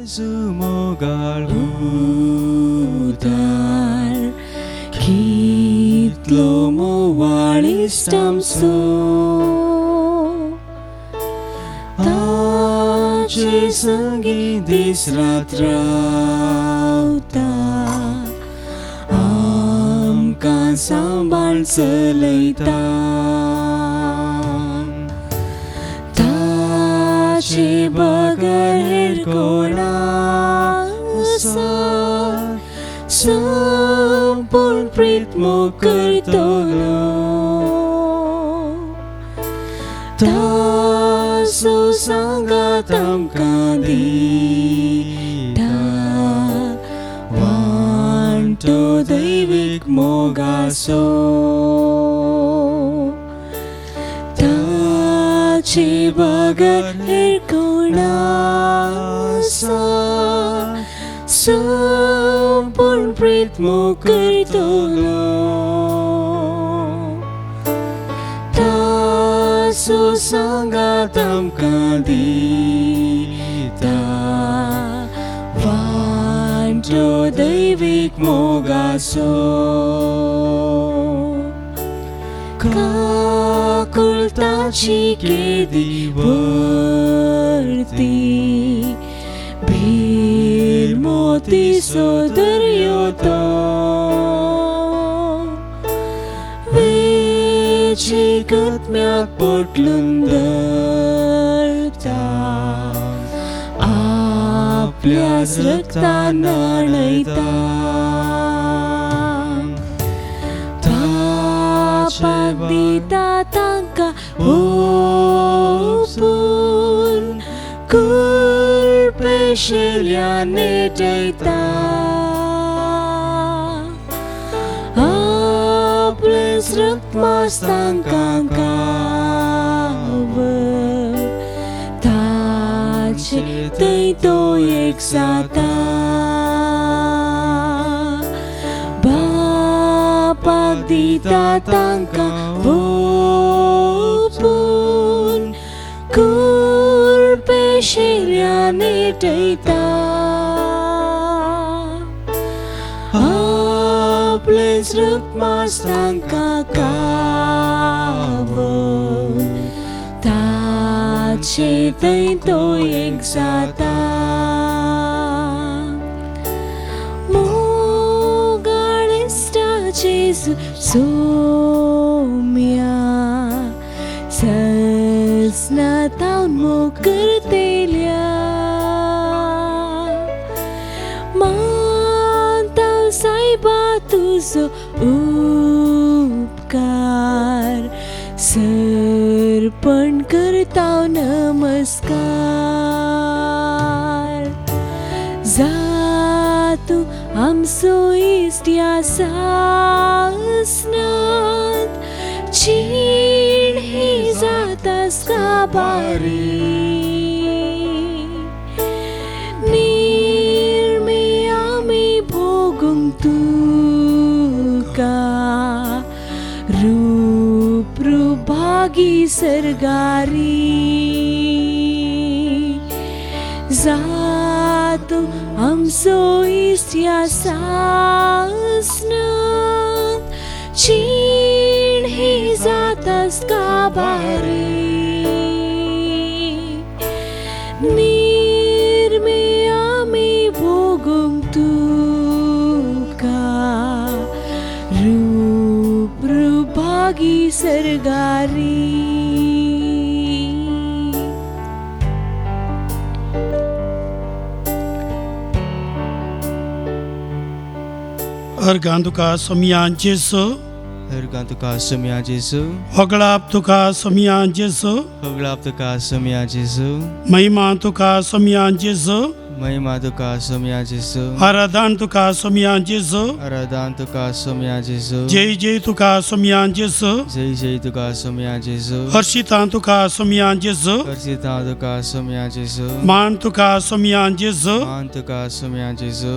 मोगाळ उदार कितलो मोवाळ इश्ट आमचो ताचे संगी दीस रात रावता आमकां सांबाळ चलयता ताचे बगर हेर कोण आसा संपूर्ण प्रीत मोग करतलो ताचो सांगात आमकां दिता वांटो दैवीक मोगाचो ताचे बगर हेर कोण आसा संपूर्ण प्रीत मोग करतलो ताचो सांगात आमकां दिता वांटो दैवीक मोगाचो काकुळताची केदी व्हरती भीर मोतीचो दर्यो तो वेची गत्म्याक पोटलून धरता आपल्याच रक्तान न्हाणयता पापाक दिता तांकां ओपून कुरपेशिल्या नेटयता आपलेंच रक्त मास तांकां कावर ताचे थंय तो एक जाता बापाक दिता तांकां ओपून कुरपेशिल्या नेटयता आपलेंच रक्त मास तांकां कावर ताचे थंय तो एक जाता मोगाळ इश्टा जेजू सोम्या सजनातावन मोग करतेल्या मानतांव सायबा तुजो उपकार सर्पण करतांव नमस्कार जातूं आमचो इश्ट ह्या सासणांत जीण ही जातास काबारी निर्मी आमी भोगूंक तुका रूप रुभागी सर्गारी जातूं आमचो इश्ट ह्या सासणांत जीण ही जातास काबारी निर्मी आमी भोगूंक तुका रूप रुभागी सर्गारी. अर्गां तुका सोमया जेजू अर्गां तुका सोमया जेजू होगळाप तुका सोमया जेजू होगळाप तुका सोमया जेजू महिमा तुका सोमया जेजू महिमा तुका सोमया जेजू आराधन तुका सोमया जेजू आराधन तुका सोमया जेजू जय जय तुका सोमया जेजू जय जय तुका सोमया जेजू हर्षिता तुका सोमया जेजू हर्षिता तुका सोमया जेजू मान तुका सोमया जेजू मान तुका सोमया जेजू.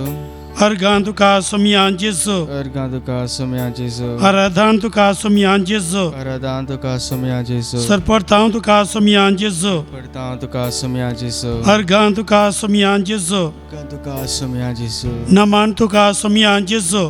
अर्गां तुका सोमया जेजू, अर्गां तुका सोमया जेजू, आराधान तुका सोमया जेजू, आराधान तुका सोमया जेजू, सरपरतांव तुका सोमया जेजू, पडतांव तुका सोमया जेजू, अर्गां तुका सोमया जेजू, अर्गां तुका सोमया जेजू, नमान तुका सोमया जेजू,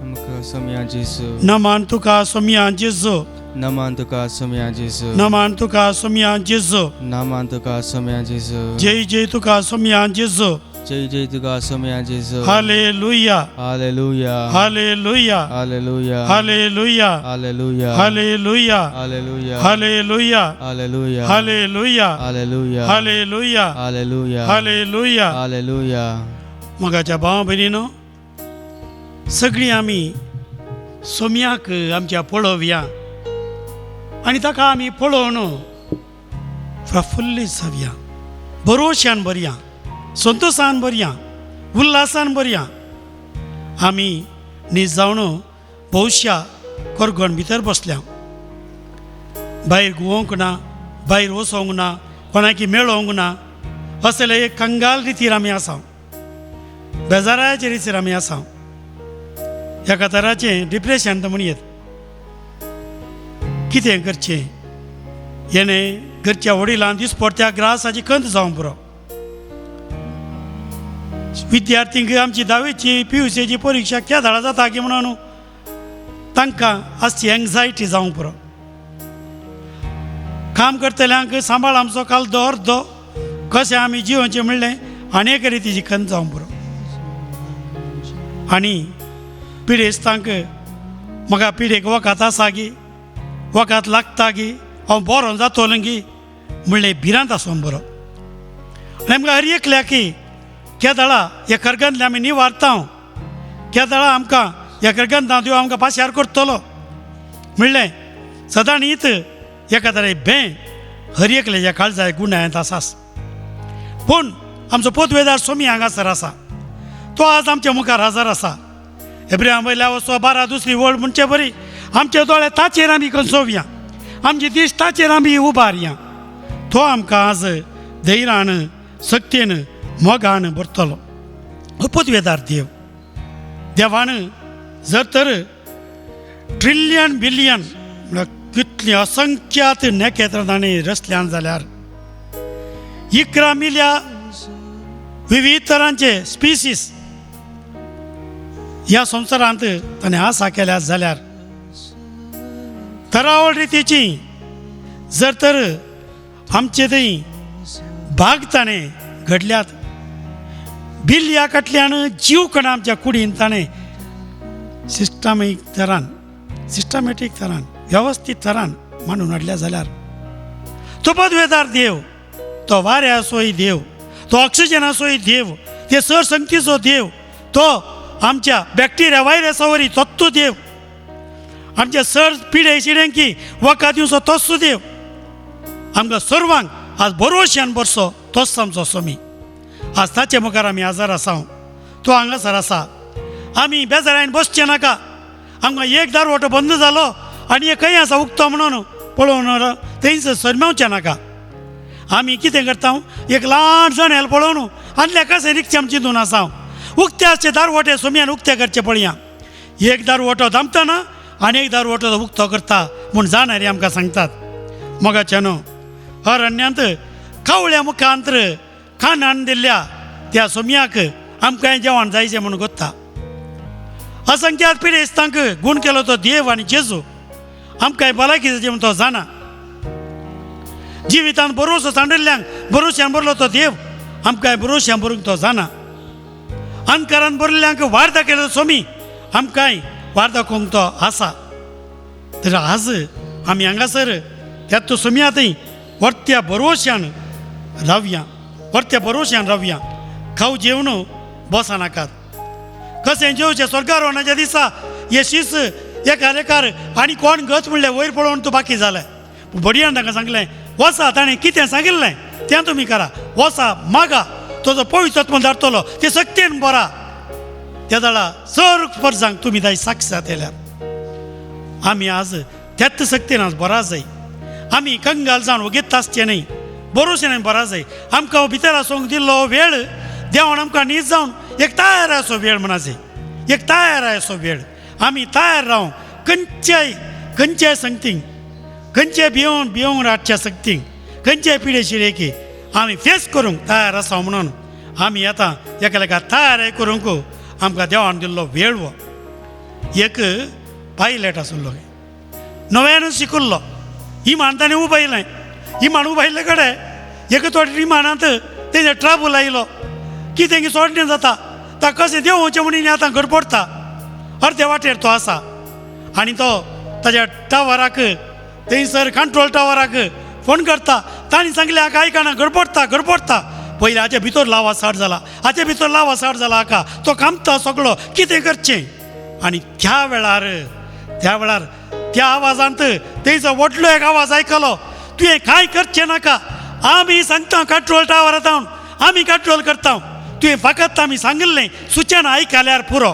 आमकां सोमया जेजू, नमान तुका सोमया जेजू, नमान तुका सोमया जेजू, नमान तुका सोमया जेजू, नमान तुका सोमया जेजू, जय जय तुका सोमया जेजू, जय जय तुका सोमया जेजू। Hallelujah, hallelujah, hallelujah, hallelujah, hallelujah, hallelujah, hallelujah, hallelujah, hallelujah, hallelujah, hallelujah, hallelujah, hallelujah, hallelujah, hallelujah. Hallelujah. मोगाच्या भाव भयणीनो, सगळीं आमी सोमयाक आमच्या पळोवया आनी ताका आमी पळोवन प्रफुल्लीत जावया, भरोश्यान भरया, संतोशान भरया, उल्हासान भरया। आमी न्हीद जावन भोवश्या कोरगण भितर बसल्या, भायर घुंवंक ना, भायर वचोंक ना, कोणाकी मेळोंक ना, असले एक कंगाल रितीर आमी आसा, बेजाराचे रितीर आमी आसा, एका तराचें डिप्रेशन म्हण येत। कितें करचें हेणें घरच्या वडिलान दिसपडत्या ग्रासाची कंत जावंक पुरो। विद्यार्थींक आमची धावेची पी यू सीची परिक्षा केदाळा जाता की म्हणून तांकां आसची एंग्जायटी जावंक पुरो। काम करतल्यांक सांबाळ आमचो काल दवर दो कशें आमी जिवनचें म्हणलें आनी एक रितीची खंत जावंक पुरो। आनी पिडेस्तांक म्हाका पिडेक वखद आसा गी, वखद लागता गी, हांव बरो जातलो गी म्हणलें भिरांत आसूंक बरो। आनी आमकां हर एकल्याकी केदळा ह्या खरगंतले आमी निवारता, केदळा आमकां ह्या खरगंतां देव आमकां पाशार करतलो म्हणलें सदां न्हीत एका तरे भें हर एकल्याच्या काळजाय गुणांत आसास। पूण आमचो पोतवेदार सोमी हांगासर आसा, तो आज आमच्या मुखार हजर आसा। एब्राहिम वयल्या वचो 12 दुसरी वळ म्हणचे बरी आमचे दोळे ताचेर आमी कंसोवया, आमची दीस ताचेर आमी उबारया, तो आमकां आज धैर्यान शक्तीन मोगान भरतलो। पदवेदार देव देवान जर तर ट्रिलियन बिलियन म्हळ्यार कितली असंख्यात नखेत्रां ताणें रचल्यान जाल्यार 11 मिल्या विविध तरांचे स्पिसीस ह्या संवसारांत ताणें आसा केल्या जाल्यार तरावळ रितीची जर तर आमचे थंय भाग ताणें घडल्यात, बिल्ल्या काटल्यान जीव कणा आमच्या कुडीन ताणें सिस्टमीक तरान सिस्टमॅटीक तरान वेवस्थीत तरान मांडून हाडल्या जाल्यार तो पदवेदार देव, तो वाऱ्याचोय देव, तो ऑक्सिजनाचोय देव, ते सर संगतीचो देव, तो आमच्या बॅक्टेरिया व्हायरसा वरी तत्तो देव, आमच्या सर पिडे शिड्यांकी वखद दिवचो तोच देव, आमकां सर्वांक आज भरोश्यान बरसो तोच आमचो सोमी। आज ताचे मुखार आमी आजार आसा, तो हांगासर आसा, आमी बेजारान बसचें नाका। आमकां एक दारवटो बंद जालो आनी एक खंय आसा उक्तो म्हणून पळोवन थंयच सरमेवचें नाका। आमी कितें करता, एक ल्हान जनेल पळोवन आनी कशें रिक्षे आमची चिंतून आसा, उक्ते आसचे दारवटे सोमयान उक्ते करचे पळया, एक दारवटो दामतना आनी एक दारवटो उक्तो करता म्हूण जाणारी आमकां सांगतात। मोगाच्यानो अरण्यांत कावळ्या मुखांत खाणान दिल्ल्या त्या सोमयाक आमकां जेवण जायचें म्हूण गोत्ता। असंख्यात पिडेस्तांक गूण केलो तो देव आनी जेजू आमकां भलायकी जायची म्हूण तो जाणा। जिवितांत भरोसो सांडिल्ल्यांक भरोश्यान भरलो तो देव आमकां भरोश्यान भरूंक तो जाणा। अंधकारान भरिल्ल्यांक वार दाखयलो सोमी आमकांय वार दाखोवंक तो आसा। तर आज आमी हांगासर त्या तो सोमया थंय वर्त्या भरोश्यान रावया, वर्त्या भरोश्यान रावया, खाव जेवण बसा नाकात। कशें जेवचें स्वर्गारोहणाच्या दिसा हे शीस एकार एकार आनी कोण गत म्हणलें वयर पळोवन तूं बाकी जालें। बडयान तांकां सांगलें वसा, ताणें कितें सांगिल्लें तें तुमी करा, वसा मागा, तुजो पवित्र आत्मो धाडटलो, ते शक्तीन बरा त्या जाणा सर परजांक तुमी ताची साक्ष जातल्या। आमी आज त्याच शक्तीन आज बरा जाय, आमी कंगाल जावन वगेत आसचें न्हय, बरोवचें न्हय, बरा जाय। आमकां भितर आसूंक दिल्लो वेळ देवान आमकां न्हीद जावन एक तयार असो वेळ म्हणाचे, एक तयार असो वेळ. आमी तयार रावूं खंयच्याय खंयच्याय संगतींक, खंयच्याय भिवून भिवून रातच्या सक्तींक, खंयच्याय पिडे शिरेकी आमी फेस करूंक तयार आसा म्हणून आमी आतां एकामेका तयार करूंक आमकां देवान दिल्लो वेळ. हो एक पायलट आशिल्लो, नव्यानूच शिकिल्लो. इमान ताणें उबायलें, इमान उबायल्ले कडेन एक थोडे इमानांत तेजें ट्रबल आयलो की तेंगे सोडणें जाता, ताका कशें देंवोवचें म्हणून आतां गडबडटा. अर्दे वाटेर तो आसा आनी तो ताज्या टावराक थंयसर कंट्रोल टावराक फोन करता. तांणी सांगलें हाका आयकना, गडबडटा गडबडटा. पयलीं हाचे भितर लावा साठ जाला, हाचे भितर लावा साठ जाला, हाका तो कामता सगळो, कितें करचें. आनी त्या वेळार त्या वेळार त्या आवाजांत तेजो व्हडलो एक आवाज आयकलो, तुवें कांय करचें नाका, आमी सांगता कंट्रोल टावरांत आमी कंट्रोल करता, तुवें फकत आमी सांगिल्लें सुचना आयकल्यार पुरो.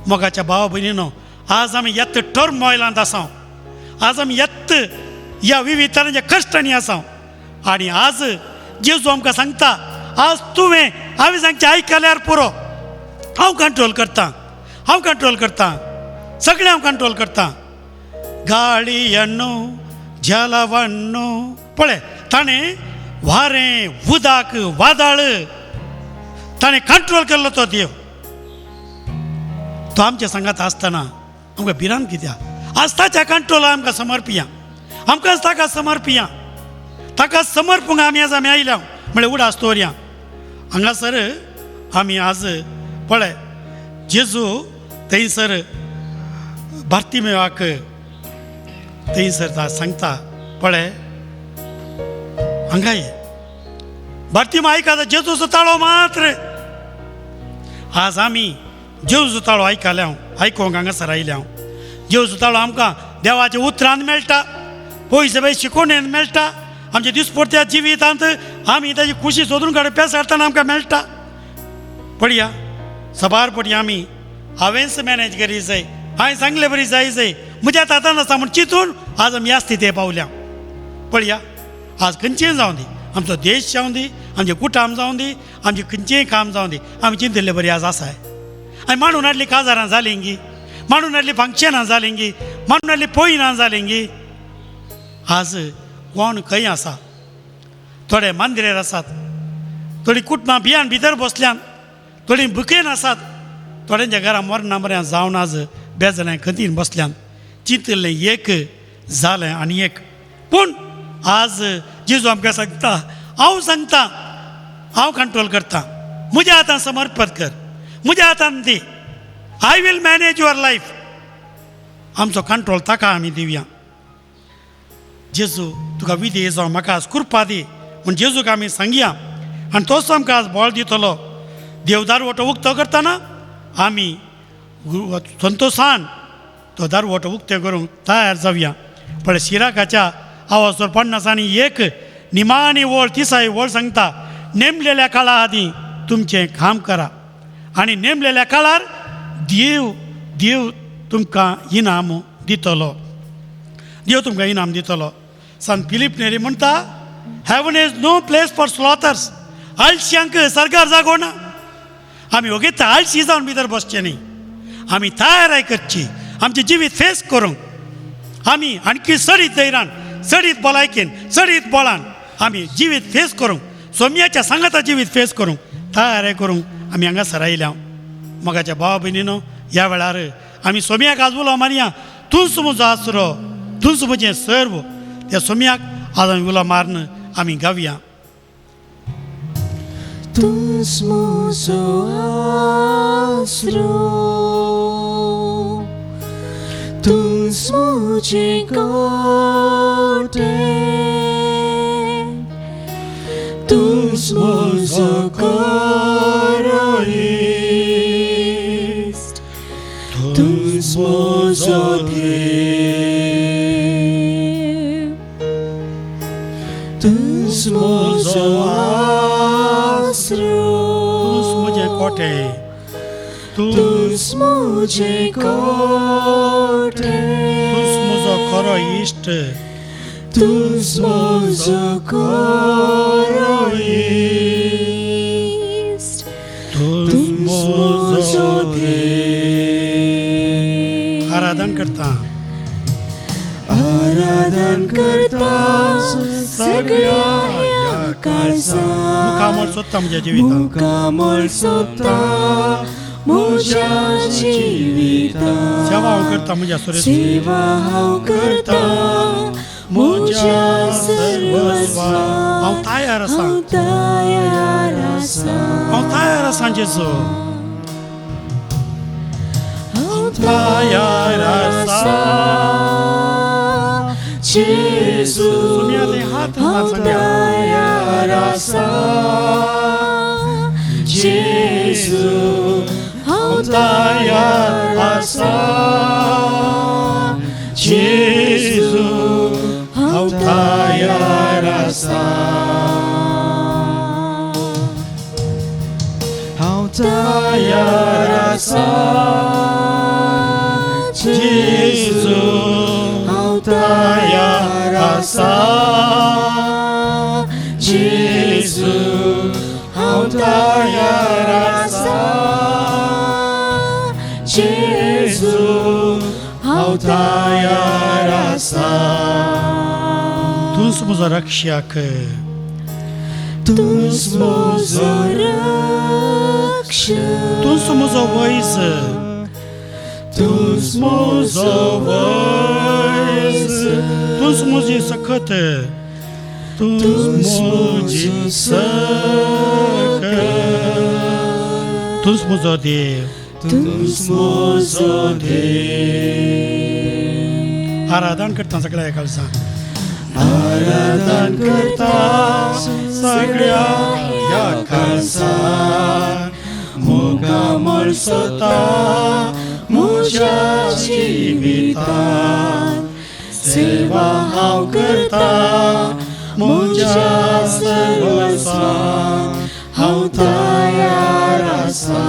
मोगाच्या भावा भयणीनो, आज आमी येत्त टर्म ऑयलांत आसा, आज आमी येत्त ह्या विविध तरांच्या कश्टांनी आसा. आनी आज जेजू आमकां सांगता, आज तुवें हांवें सांगचें आयकल्यार पुरो, हांव कंट्रोल करता, हांव कंट्रोल करता, सगळें हांव कंट्रोल करता. गाळयेन्नू जलवन्नू पळय ताणें वारें उदक वादळ ताणें कंट्रोल केल्लो तो देव. तो आमच्या सांगात आसतना आमकां भिरांत कित्याक? आज ताच्या कंट्रोला आमकां समर्पिया, आमकां ताका समर्पिया, ताका समर्पूंक आमी आज आमी आयल्या म्हळ्यार उडास दवरया. हांगासर आमी आज पळय जेजू थंयसर बार्तिमेवाक थंयसर सांगता, पळय हांगा ये बार्तिमेव आयकता जेजूचो ताळो मात्र. आज आमी जेजूचो ताळो आयकल्या, आयकूंक हांगासर आयल्या. जेजूचो ताळो आमकां देवाच्या उतरान मेळटा, पयशे पय शिकोवणेन मेळटा, आमच्या दिसपडत्या जिवितांत आमी ताजी खुशी सोदून काडून पेसाडतना आमकां मेळटा. पळया सबार पडया आमी हांवेंच मॅनेज करी जाय, हांवें सांगले बरी जाय जाय, म्हज्या हातान आसा म्हूण चिंतून आज आमी ह्या स्थिती पावल्या. पळया आज खंयचेंय जावं दी, आमचो देश जावं दी, आमचें कुटुंब जावं दी, आमचें खंयचेंय काम जावं दी, आमी चिंतिल्ले बरी आज आसाय. आनी मांडून हाडली काजारां जालीं गी, मांडून हाडली फंक्शनां जालीं गी, मांडून हाडली पोयनां जालीं गी. आज कोण खंय आसा? थोडे मांद्रेर आसात, थोडीं कुटुंबां बियान भितर बसल्यान, थोडीं भुकेन आसात, थोड्यांच्या घरा मरणा मऱ्यां जावन आज बेजलें खंतीन बसल्यान. चिंतिल्लें एक जालें आनी एक. पूण आज जेजू आमकां सांगता, हांव सांगता, हांव कंट्रोल करता, म्हज्या हातान समर्पण कर, म्हज्या हातान दी, I will manage your life. आमचो कंट्रोल ताका आमी दिवया. जेजू तुका विधी जावं म्हाका आज कृपा दी म्हूण जेजूक आमी सांगया आनी तोच आमकां आज बळ दितलो. देव दारवटो उक्तो करतना आमी संतोशान तो दारवटो उक्ते करूंक तयार जावया. पळय शिराकाच्या आवाजवर 50 आनी 1 निमाणी वळ तिसाय वळ सांगता, नेमलेल्या काळा आदीं तुमचें काम करा आनी नेमलेल्या काळार देव देव तुमकां इनाम दितलो, देव तुमकां इनाम दितलो. संत फिलीप नेरी म्हणटा, heaven is no place for slothers. आळश्यांक सरकार जागो ना. आमी ओगीच आळशी जावन भितर बसचें न्ही, आमी तयाराय करची, आमचें जिवीत फेस करूंक. आमी आणखी चडीत धैर्यान, चडीत भलायकेन, चडीत बळान आमी जिवीत फेस करूंक, सोम्याच्या सांगाता जिवीत फेस करूंक तयाराय करूंक आमी हांगासर आयल्या. मोगाच्या भावा भयणीनो, ह्या वेळार आमी सोम्याक आज उलो मारया, तूंच म्हजो आसरो, तूंच म्हजें सर्व. त्या सोम्याक आज आमी उलो मारून आमी गावया. तूंच म्हजो आसरो, तूंच म्हजें कोटें, तूंच म्हजो खरो इश्ट, तूंच म्हजो देव, तूंच म्हजो आसरो, तूंच म्हजें कोटें, तूंच म्हजें कोटें, तूंच म्हजो खरो इश्ट, तूंच म्हजो खरो इश्ट, तूंच म्हजो देव. आराधन करता, आराधन करता सगळ्या ह्या काळजान. मुखामळ सोदता म्हज्या जिवितांत, मुखामळ सोदता म्हज्या जिवितांत. सेवा हांव करता म्हज्या सुरेश, सेवा हांव करता म्हज्या सर्वस्वान. हांव तयार आसा, हांव तयार आसा, हांव तयार आसा जेजू, हांव तयार आसा जेजू, सुमया ते हात हांव तयार आसा जेजू, हांव तयार आसा जेजू, हांव तयार आसा, हांव तयार आसा जेजू, हांव तयार आसा जेजू, हांव तयार आसा जेजू, हांव तयार आसा. तूंच म्हजो रक्षक, तूंच म्हजो रक्षक, तूंच म्हजो वैज, तूंच म्हजो वैज, तूंच म्हजी सकत, तूंच म्हजी सकत, तूंच म्हजो देव, तूंच म्हजो देव. आराधन करता सगळ्या काळजान, आराधन करता सगळ्या ह्या काळजान. मुखामळ सोदता म्हज्या जिवितांत, सेवा हांव करता म्हज्या सर्वस्वान. हांव तयार आसा,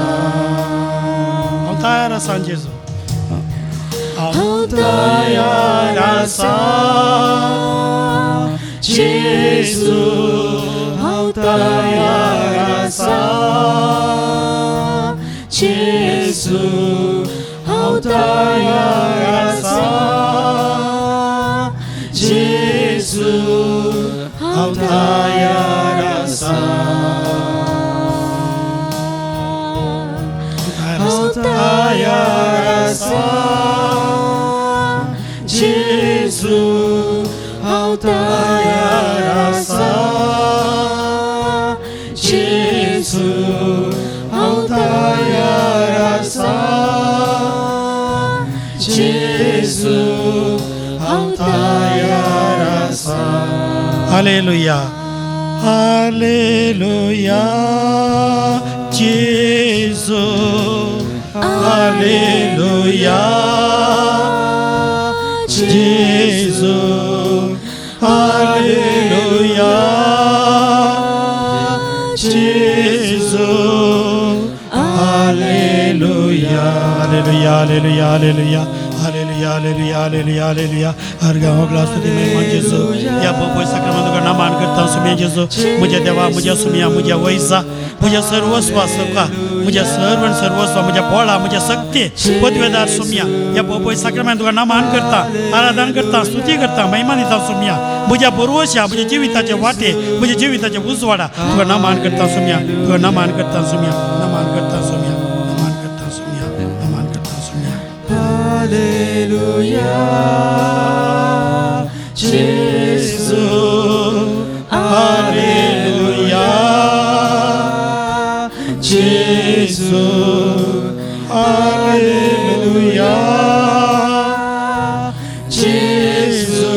हांव तयार आसा जेजू, हांव तयार आसा जेजू, हांव तयार आसा जेजू, हांव तयार आसा जेजू, हांव तयार आसा, हांव तयार आसा जेजू, हांव तयार आसा जेजू, हांव तयार आसा जेजू, हांव तयार आसा. हालेलुया, हालेलुया जेजू, हालेलुया जेजू, हालेलुया जेजू, hallelujah, hallelujah, hallelujah, hallelujah, hallelujah, hallelujah, hallelujah, hallelujah. हर गांव स्तुती महिमा जेजू. या भोव साक्रामेंत तुका नामान करता सुमया जेजू. म्हज्या देवा, म्हज्या सुमया, म्हज्या वैजा, म्हज्या सर्वस्वा सुखा, म्हज्या सर्व सर्वस्व, म्हज्या बोळा, म्हज्या शक्ती पदवेदार सुमया. ह्या भोव साक्रामेंत तुका नामान करता, आराधन करता, स्तुती करता, महिमा दिता सुमया. म्हज्या बरोवशा, म्हज्या जिविताचे वाटे, म्हज्या जिविताचे उजवाडा तुका नामान करता सुमया, तुका नामान करता सुमया, नामान करता सुमया, नामान करता सुमया, नामान करता सुमया. हालेलुया जेजू, हालेलुया जेजू, हालेलुया जेजू,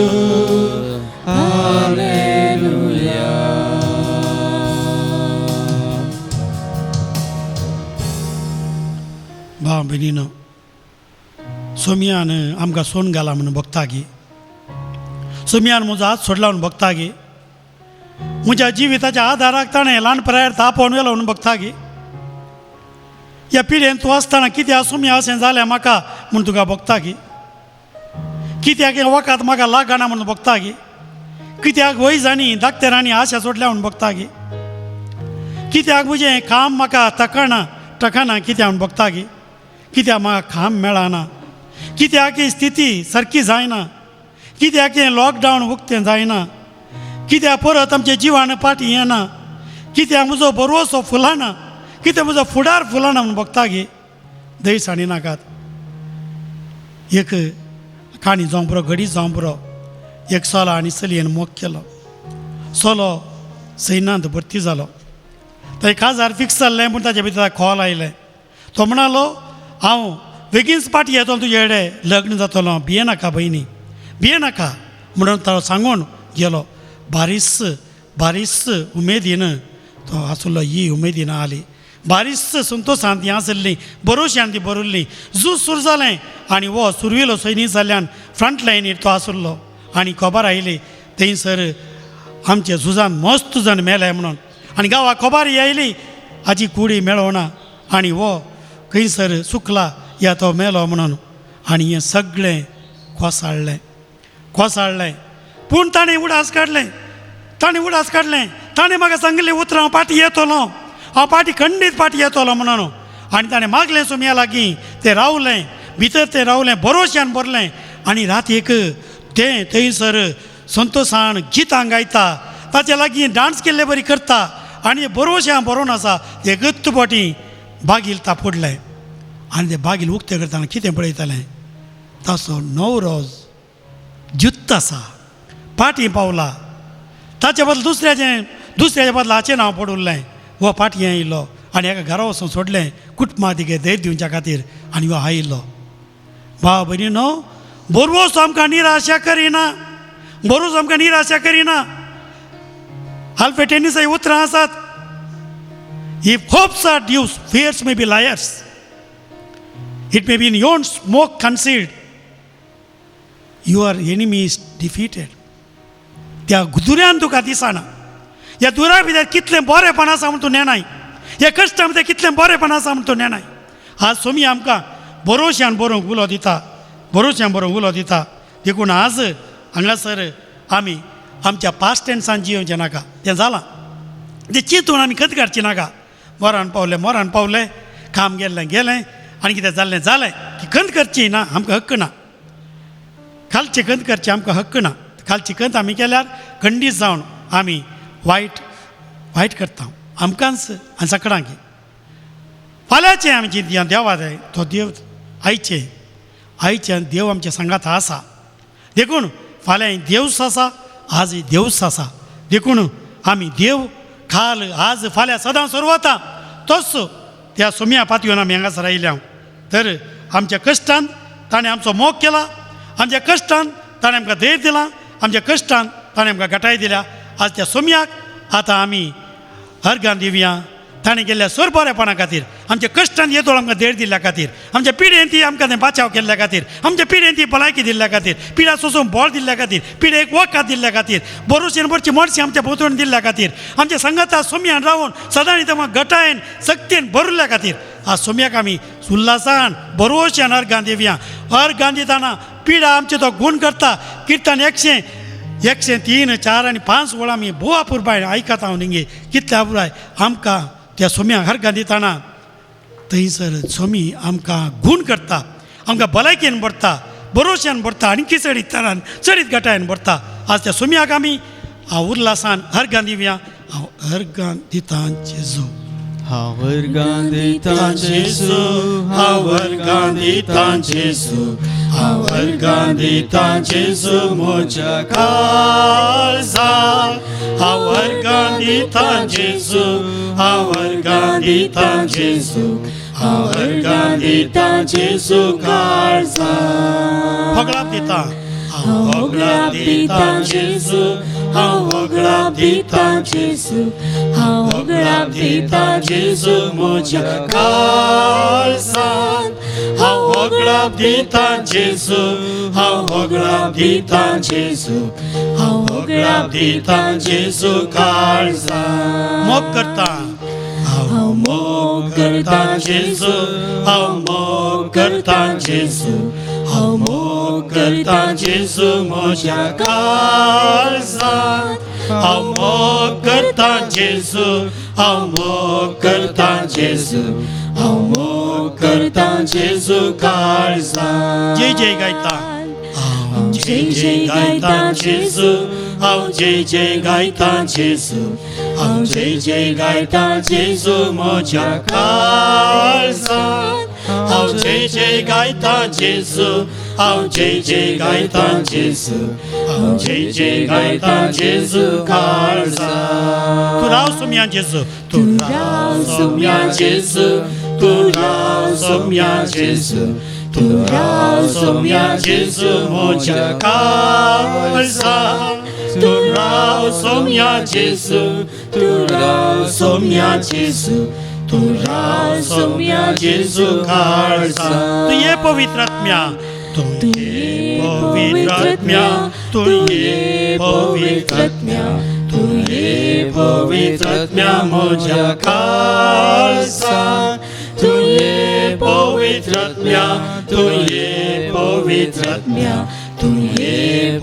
हालेलुया. भाव भयणीनो, सोमयान आमकां सोन घाला म्हणून भोगता गी, सोमयान म्हजो हात सोडला म्हणून भोगता गी, म्हज्या जिविताच्या आदाराक ताणें ल्हान पिरायेर तापोवन व्हेलो म्हणून भोगता गी. ह्या पिळयेन तूं आसतना कित्याक सोमया अशें जालें म्हाका म्हूण तुका भोगता गी, कित्याक हें वखद म्हाका लागना म्हणून भोगता गी, कित्याक वैजांनी डाक्टरांनी आशा सोडल्या म्हणून भोगता गी, कित्याक म्हजें काम म्हाका तकना टकना कित्याक म्हूण भोगता गी? कित्याक म्हाका काम मेळना? कित्याक ही स्थिती सारकी जायना? कित्याक हें लॉकडावन उक्तें जायना? कित्याक परत आमच्या जिवान पाटी येना? कित्याक म्हजो बरोसो फुलाना? कित्याक म्हजो फुडार फुलाना म्हूण भोगता गी? दही सांडी नाकात. एक काणी जावं पुरो, घडी जावं पुरो. एक चलो आनी चलयेन मोग केलो. चलो सैनांत भरती जालो. थंय काजार फिक्स जाल्लें, पूण ताच्या भितर कॉल आयलें. तो म्हणालो, हांव बेगीनच पाटी येतलो तुजे कडेन, लग्न जातलो, भिये नाका भयणी, भिये नाका म्हणून तो सांगून गेलो. बारीस बारीस उमेदीन तो आसलो, ही उमेदीन आली. बारीस संतोशान ती आसली, बरोवशान ती बरयल्ली. झूज सुरू जालें आनी हो सुरवेलो सैनीक जाल्ल्यान फ्रंट लायनीर तो आसलो. आनी खबर आयली थंयसर आमच्या झुजान मस्त जाण मेले म्हणून. आनी गांवाक खबर आयली हाची कुडी मेळोना आनी हो खंयसर सुकला या तो मेलो म्हणून. आनी हें सगळें कोसाळ्ळें कोसाळ्ळें. पूण ताणें उडास काडलें, ताणें उडास काडलें. ताणें म्हाका सांगिल्लें उतरां, हांव पाटी येतलो, हांव पाटी खंडीत पाटी येतलो म्हणून. आनी ताणें मागलें सोमया लागीं, तें रावलें भितर, तें रावलें बरोवशान भरलें. आनी रातीक तें थंयसर संतोशान गितां गायता, ताच्या लागीं डांस केल्ले बरी करता आनी बरोवशान बरोवन आसा. तें गत्त फावटी बागील तापडलें आनी तें बागील उक्तें करतना कितें पळयतालें, ताचो न्हवरो जुत्त आसा, पाटी पावला. ताचे बदल दुसऱ्याचें दुसऱ्याच्या बदला हाचें नांव पडुल्लें. हो पाटी आयिल्लो आनी एका घरा वचून सोडलें कुटुंबा तिगे धैर्य दिवच्या खातीर. आनी हो आयिल्लो. भाव भयणी न्हू, बरोवचो आमकां निराशा करिना, बरोवचो आमकां निराशा करिना. आल्फ्रेड टेनिसाची उतरां आसात, if hopes are dews, fears may be liars, it may be in yon smoke concealed, your enemy is defeated. त्या दुऱ्यान तुका दिसना. ह्या दुऱ्या भितर कितलें बरेंपण आसा म्हूण तूं नेणाय, ह्या कश्टा भितर कितलें बरेंपण आसा म्हूण तूं नेणाय. आज सोमी आमकां बरोवशान बरोवंक उलो दिता, बरोवशान बरोवंक उलो दिता. देखून आज हांगासर आमी आमच्या पास्ट टेन्सान जियोवचें नाका, तें जालां तें चिंतून आमी खत काडची नाका. मरण पावलें मरण पावलें, काम गेल्लें गेलें, आनी कितें जाल्लें जालें, ती खंत करची ना, आमकां हक्क ना. खालची खंत करची आमकां हक्क ना. खालची खंत आमी केल्यार खंडीत जावन आमी वायट वायट करता आमकांच आनी सकडांक. फाल्यांचें आमी चिंतया, देवा जाय तो देव आयचे आयचे देव आमच्या सांगात आसा. देखून फाल्यां देवस आसा, आज देवस आसा. देखून आमी देव काल आज फाल्यां सदां सुरवाता तोच त्या सोम्या पातयोन आमी हांगासर आयल्या. तर आमच्या कश्टान ताणें आमचो मोग केला, आमच्या कश्टान ताणें आमकां धैर्य दिलां, आमच्या कश्टान ताणें आमकां घटाय दिल्या. आज त्या सोम्याक आतां आमी अर्गां दिवया ताणें केल्ल्या सर बरेपणा खातीर, आमच्या कश्टान येदोळ आमकां धैर्य दिल्ल्या खातीर, आमच्या पिडेन ती आमकां तें बाचाव केल्ल्या खातीर, आमच्या पिडेन ती भलायकी दिल्ल्या खातीर, पिडा सोसून बळ दिल्ल्या खातीर, पिडेक वखद दिल्ल्या खातीर, बरोवशेन बरची मर्शी आमच्या भोंवतणी दिल्ल्या खातीर, आमच्या संगता सोम्यान रावन सदांच आमकां घटायेन सक्तीन भरिल्ल्या खातीर आज सोम्याक आमी उल्हासान बरोवशान अर्गां दिवया. अर्गां दितना पिडा आमचे तो गूण करता. किर्तन 103, 4 आनी 5 वळां आमी भोव अपुरबाय आयकता हांव निगे कितल्या अपुरबाय आमकां त्या सोम्याक अर्गां दितना थंयसर सोमी आमकां गूण करता, आमकां भलायकेन भरता, बरोवशान भरता आनी चडीत तरान चडीत घटायेन भरता. आज त्या सोम्याक आमी हांव उल्हासान अर्गां दिवया. हांव अर्गां दिता जेजू, हांव अर्गां दिता जेजू, हांव अर्गां दिता जेजू, हांव अर्गां दिता जेजू म्हज्या काळजाक. हांव अर्गां दिता जेजू, हांव अर्गां दिता जेजू, हांव अर्गां दिता जेजू काळजाक. होगळाप दिता, हांव होगळाप दिता जेजू, हांव होगळाप दिता जेजू, हांव होगळाप दिता जेजू म्हज्या काळजाक. हांव होगळाप दिता जेजू, हांव होगळाप दिता जेजू, हांव होगळाप दिता जेजू काळजाक. मोग करता, हांव मोग करता जेजू, हांव मोग करता जेजू, हांव मोग करता जेजू म्हज्या काळजाक. हांव मोग करता जेजू, हांव मोग करता जेजू, हांव मोग करता जेजू काळजान. जय जय गायता, हांव जय जय गायता जेजू, हांव जय जय गायता जेजू, हांव जय जय गायता जेजू म्हज्या काळजान. हांव जय जय गायता जेजू, हांव जय जय गायता जेजू, हांव जय जय गायता जेजू काळजान. तूं राव सोम्या जेजू, तूं राव सोम्या जेजू, तूं राव सोम्या जेजू, तूं राव सोम्या जेजू म्हज्या काळजान. तूं राव सोम्या जेजू, तूं राव सोम्या जेजू, तूं राव सोम्या जेजू काळजान. तूं ये पवित्र आत्म्या, तूं ये पवित्र आत्म्या, तूं ये पवित्र आत्म्या, तूं ये पवित्र आत्म्या म्हज्या काळजान. तूं ये पवित्र आत्म्या, तूं ये पवित्र आत्म्या, तूं ये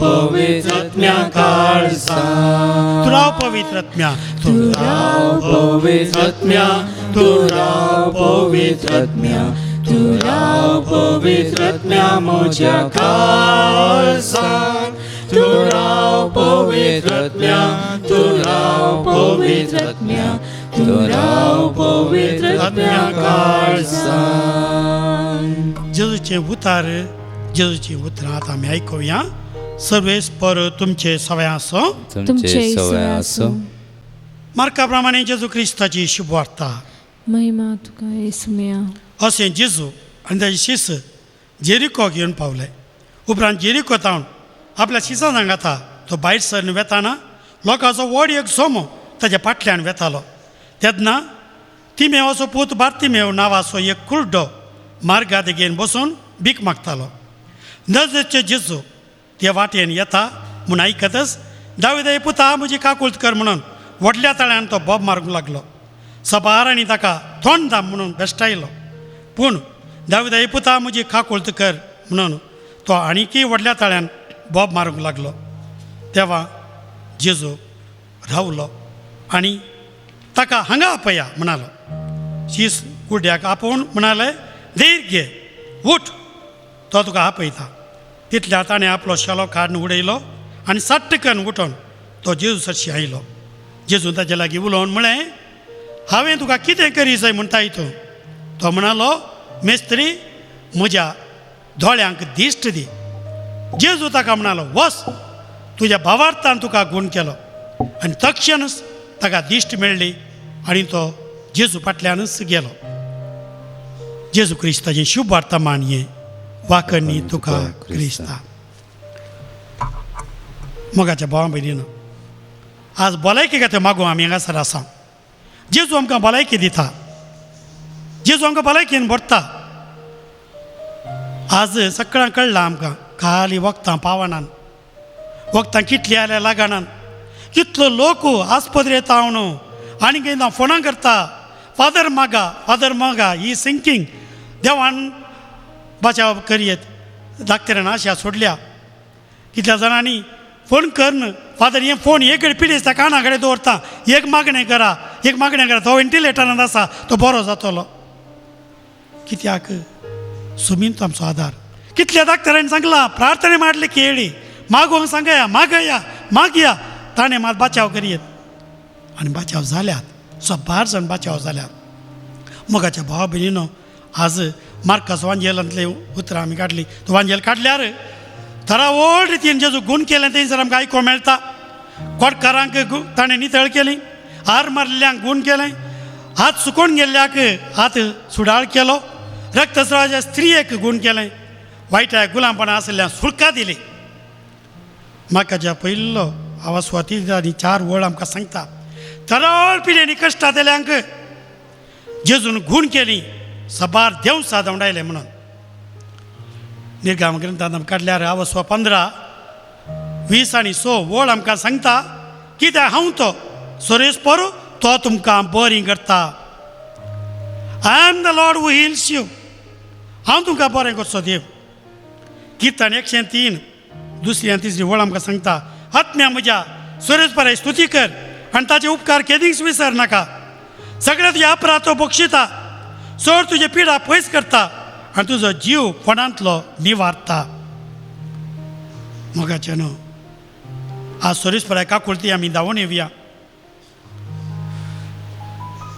पवित्र आत्म्या काळजान. तूं राव पवित्र आत्म्या, तूं राव पवित्र आत्म्या, तूं राव पवित्र आत्म्या, तूं राव पवित्र आत्म्या म्हज्या काळजान. तूं राव पवित्र आत्म्या, तूं राव पवित्र आत्म्या, तूं राव पवित्र आत्म्या काळजान. जेजूचें उतार, जेजूचीं उतरां आतां आमी आयकुया. सर्वेस्पर तुमचे सवय आसूं, तुमचे सवय आसूं. मार्का प्रमाणे जेजू क्रिस्ताची शुभवार्ता. महिमा तुका येसुम्या. अशें जेजू आनी ताजे शिस जेरिको घेवन पावले. उपरांत जेरिको तावन आपल्या शिसां सांगाता तो भायर सरन वेताना लोकांचो व्हड एक सोमो ताज्या फाटल्यान वेतालो. तेन्ना तिमेवाचो पूत बार्तिमेव नांवाचो एक कुर्डो मार्गा देगेन बसून भीक मागतालो. नजरेचे जेजू ते वाटेन येता म्हूण आयकतच दाविदा पुता म्हजी काकूळत कर म्हणून व्हडल्या ताळ्यान तो बोब मारूंक लागलो. सबारांनी ताका तोंड दाम म्हणून बेश्टायलो. पूण दाविदा पुता म्हजी काकूळत कर म्हणून तो आनीकय व्हडल्या ताळ्यान बोब मारूंक लागलो. तेवा जेजू रावलो आनी ताका हांगा आपया म्हणालो. शीस कुड्याक आपोवन म्हणाले, धीर घे, उठ, तो तुका आपयता. तितल्या ताणें आपलो शेलो काडून उडयलो आनी साट्टकन उठोन तो जेजू सरशी आयलो. जेजून ताजे लागीं उलोवन म्हळें, हांवें तुका कितें करी जाय म्हणटाय तूं? तो म्हणालो, मेस्त्री, म्हज्या दोळ्यांक दिश्ट दी. जेजू ताका म्हणालो, वस, तुज्या भावार्थान तुका गूण केलो. आनी तक्षणच ताका दिश्ट मेळ्ळी आनी तो जेजू फाटल्यानच गेलो. जेजू क्रिस्ताची शुभ वार्ता मानये. वाकणी तुका क्रिस्ता. मोगाच्या भावा भयणीनो, आज भलायकी खातीर मागूं आमी हांगासर आसा. जेजू आमकां भलायकी दिता, जेजू आमकां भलायकेन भरता. आज सगळ्यांक कळ्ळां आमकां, खाली वखदां पावनान, वखदां कितलीं आयल्यार लागनान, कितलो लोक आस्पत्रेंत येता आनी केन्ना फोनां करता, फादर मागा, फादर मागा, ही सिंकींग देवान बचाव करयेत. डाक्टरान आशा सोडल्या. कितल्या जाणांनी फोन करून फादर हे फोन एक कडेन पिडेस्ता काना कडेन दवरता, एक मागणें करा, एक मागणें करा, तो व्हेंटिलेटरान आसा, तो बरो जातलो. कित्याक सुमीन तो आमचो आदार. कितल्या डाक्टरांनी सांगलां, प्रार्थना मारली केळी मागोंक सांगया, मागया, मागया, ताणें मात बचाव करयेत. आनी बचाव जाल्यात, सबार जाण बचाव जाल्यात. मोगाच्या भावा भयणीनो, आज मार्कास वांजेलांतली उतरां आमी काडली. तो वांजेल काडल्यार थरावळ रितीन जेजू गूण केलें थंयसर आमकां आयकूंक मेळटा. कोटकारांक ताणें नितळ केली, हार मारिल्ल्यांक गूण केलें, हात सुकोवन गेल्ल्याक हात सुडाळ केलो, रक्तस्रावाच्या स्त्रियेक गूण केलें, वायटा गुलामपणां आशिल्ल्या सुळका दिली. म्हाका पयल्लो आवाज स्वाती आनी चार वळ आमकां सांगता, थरावळ पिड्यांनी कश्टां जाल्यांक जेजून गूण केली, सबार देवसा धांवडायले म्हणून. निर्गाम ग्रंथांत आमकां काडल्यार आवस्वा 15 20 आनी 6 वळ आमकां सांगता, कित्याक हांव तो सोरेस पोर तो तुमकां बरी करता. I am the Lord who heals you. हांव तुमकां बरें करचो देव. किर्तन 103 दुसरी आनी तिसरी वळ आमकां सांगता, आत्म्या म्हज्या सोरेस पराय स्तुती कर आनी ताचे उपकार केदींच विसर नाका. सगळे तुजे अपराध तो बक्षिता, चड तुजे पिडा पयस करता आनी तुजो जीव कोणांतलो निवारता. मोगाचें न्हू आज सोरीसपराय काकुळती आमी धांवून येवया.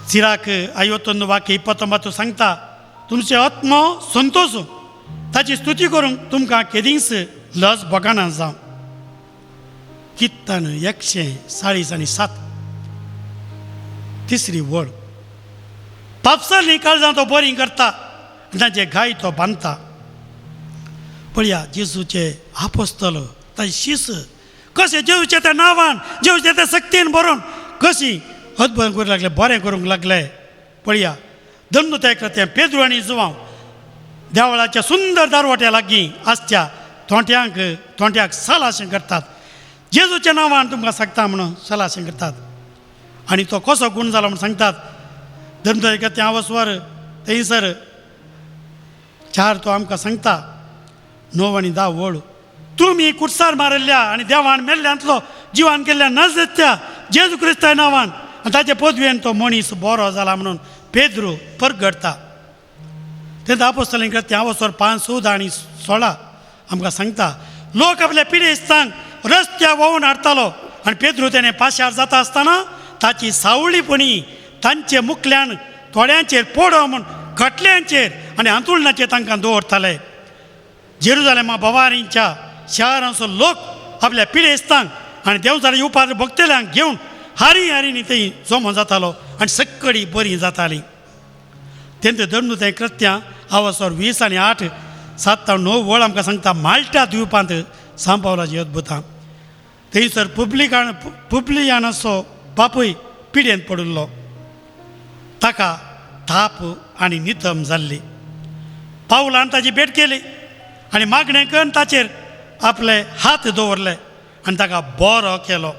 सिराक आयोतोंद वाक्य 29 सांगता, तुमचे आत्मो संतोष ताची स्तुती करूंक तुमकां केदींच लज भोगाना जावं. कित्तान 147 तिसरी वळ. पापसाली काळजां तो बरी करता आनी तांचे घाय तो बांदता. पळया जेजूचे आपोस्तल ताचे शीस कशें जेजूच्या त्या नांवान जेजूच्या त्या शक्तीन बरोवन कशी अद्भुत करूंक लागले, बरें करूंक लागले. पळया दंड तें पेद्रू आनी जुवांव देवळाच्या सुंदर दारवट्या लागीं आसच्या तोंट्यांक तोंट्याक सलाशें करतात. जेजूच्या नांवान तुमकां सांगता म्हणून सलाशें करतात आनी तो कसो गूण जालो म्हूण सांगतात. धर्म तें आवसवर थंयसर 4 तो आमकां सांगता 9 आनी 10 वळ. तुमी कुर्सार मारिल्ल्या आनी देवान मेल्ल्यांतलो जिवान केल्ल्या नजरेच्या जेजू क्रिस्ता नांवान आनी ताचे पदवेन तो मनीस बरो जाला म्हणून पेद्रू परगडटा. तेन्ना आपोस्तलां तें आवसवर 5, 14 आनी 16 आमकां सांगता, लोक आपल्या पिडेस्तांक रस्त्या व्हांवून हाडटालो आनी पेद्रू तेणें पाशार जाता आसतना ताची सावळीपणी तांचे मुखल्यान थोड्यांचेर पोडो म्हूण खटल्यांचेर आनी आंतुळणाचेर तांकां दवरताले. जेरुजालेमा भवारींच्या शारांचो लोक आपल्या पिडेस्तांक आनी देंवचार येवपाक भोगतल्यांक घेवन हारी हारींनी थंय जमो जातालो आनी सक्कडी बरी जाताली. तेंचे दंड तें कृत्यां आवसर 20 आनी 8, 7 9 वळ आमकां सांगता माल्टा द्वीपांत सांपावलाची अद्भुतां. थंयसर पुब्लियानाचो बापूय पिडेंत पडिल्लो, ताका ताप आनी नितम जाल्ली. पावलान ताची भेट केली आनी मागणें करून ताचेर आपले हात दवरले आनी ताका बरो केलो.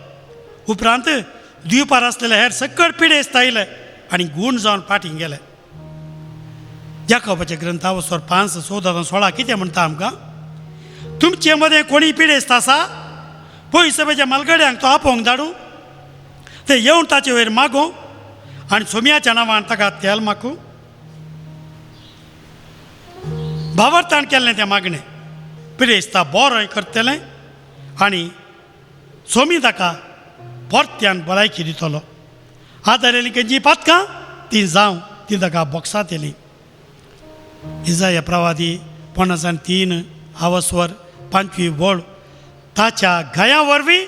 उपरांत द्वीपार आसलेले हेर सकळ पिडेस्त आयले आनी गूण जावन फाटीं गेले. जाकोबाचे ग्रंथ वसर 5, 14, 16 कितें म्हणटा आमकां, तुमचे मदें कोणी पिडेस्त आसा पयस सभेच्या मालगड्यांक तो आपोवंक धाडूं, ते येवन ताचे वयर मागूं आनी सोम्याच्या नांवान ताका तेल मागूं. भावार्थान केल्लें तें मागणें पिडेस्ता बरोय करतलें आनी सोमी ताका परत्यान भलायकी दितलो. आदारेली खंयची पातकां ती जावं ती ताका बोगसातली. इजाया प्रवादी 53 आवसवर 5 वळ, ताच्या घाया वरवीं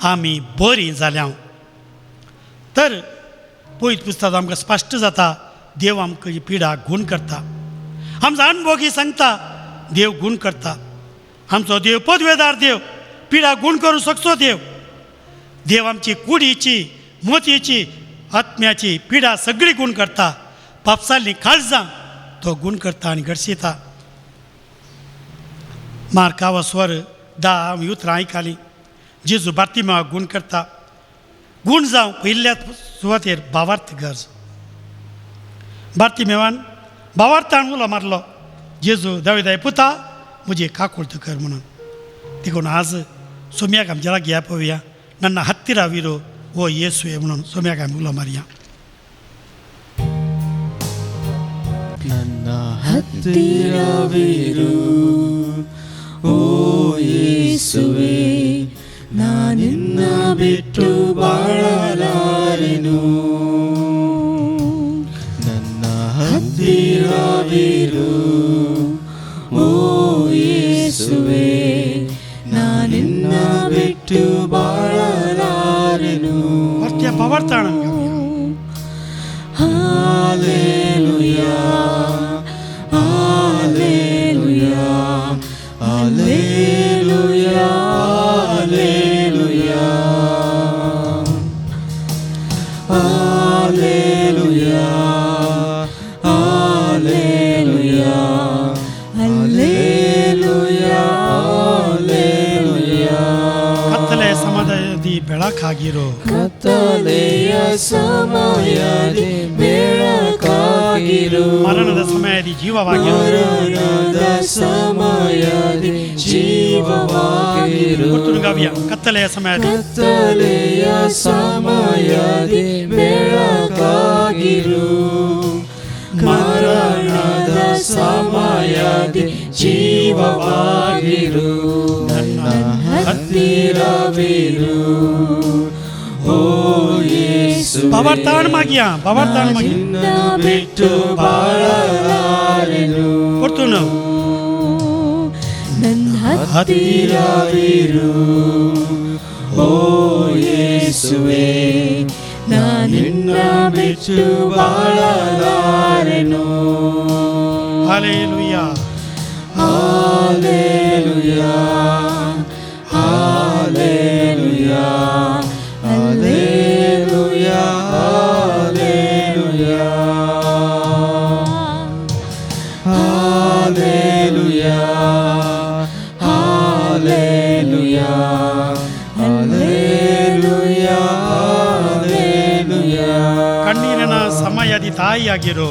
आमी बरीं जाल्या. तर पयत पुस्तक आमकां स्पश्ट जाता देव आमकां ही पिडा गूण करता. आमचो अणभोगी सांगता देव गूण करता. आमचो देव पदवेदार देव, पिडा गूण करूंक शकचो देव. देव आमची कुडीची मोतीची आत्म्याची पिडा सगळी गूण करता. पापसाली काळजां तो गूण करता आनी घडशिता. मार्कावस्वर 10 आमी उतरां आयकलीं. जेजू बार्तिमेवाक गूण करता. गूण जावं पयल्या सुवातेर भावार्थ गरज. बार्तिमेवान भावार्थान उलो मारलो, जेजू दाविदाय पुता म्हजी काकुळट कर म्हणून. देखून आज सोम्याक आमच्या लागीं पळोवया नन्ना हत्तीरा विरो हो येसू म्हणून सोम्याक आमी उलो मारया. ನನ್ನ ಹತ್ತಿರವಿರು ಓ ಯೇಸುವೆ, ನಾನಿನ್ನ ಬಿಟ್ಟು ಬಾಳಲಾರೆನು. ನನ್ನ ಹತ್ತಿರವಿರು ಓ ಯೇಸುವೆ, ನಾನಿನ್ನ ಬಿಟ್ಟು ಬಾಳಲಾರೆನು. ಪವರ್ತಾಣ Hallelujah, hallelujah, hallelujah, hallelujah, hallelujah, hallelujah, hallelujah, hallelujah. ಕತ್ತಲೆ ಸಮಯದಿ ಬೆಳಕಾಗಿರೋ, ಕತ್ತಲೆಯ ಸಮಯದಿ ಬೆಳಕಾಗಿರು, ಮರಣದ ಸಮಯದಿ ಜೀವವಾಗಿರು, ಮರಣದ ಸಮಯದಿ ಜೀವವಾಗಿರು. ಗುರ್ತುಗಾವ್ಯ ಕತ್ತಲೆಯ ಸಮಯದಿ, ಕತ್ತಲೆಯ ಸಮಯದಿ ಬೆಳಕಾಗಿರು, ಮರಣದ ಸಮಯದಿ ಜೀವವಾಗಿರು, ನನ್ನ ಹತ್ತಿರವಿರು ಓ ಯೇಸುವೇ. ಬಾಬಾರ್ತಾಣ ಮಾಗಿಯಾ, ಬಾಬಾರ್ತಾಣ ಮಾಗಿಯಾ. ನಿನ್ನ ಬಿಟ್ಟು ಬಾಳಲಾರೆನು, ಕೊಡ್ತು ನನ್ನ ಹತ್ತಿರವಿರು ಓ ಯೇಸುವೇ, ನಿನ್ನ ಬಿಟ್ಟು ಬಾಳಲಾರೆನು. Hallelujah, hallelujah, hallelujah, hallelujah, hallelujah, hallelujah, hallelujah, hallelujah, hallelujah. ಕಣ್ಣೀರಿನ ಸಮಯದಿ ತಾಯಿಯಾಗಿರು,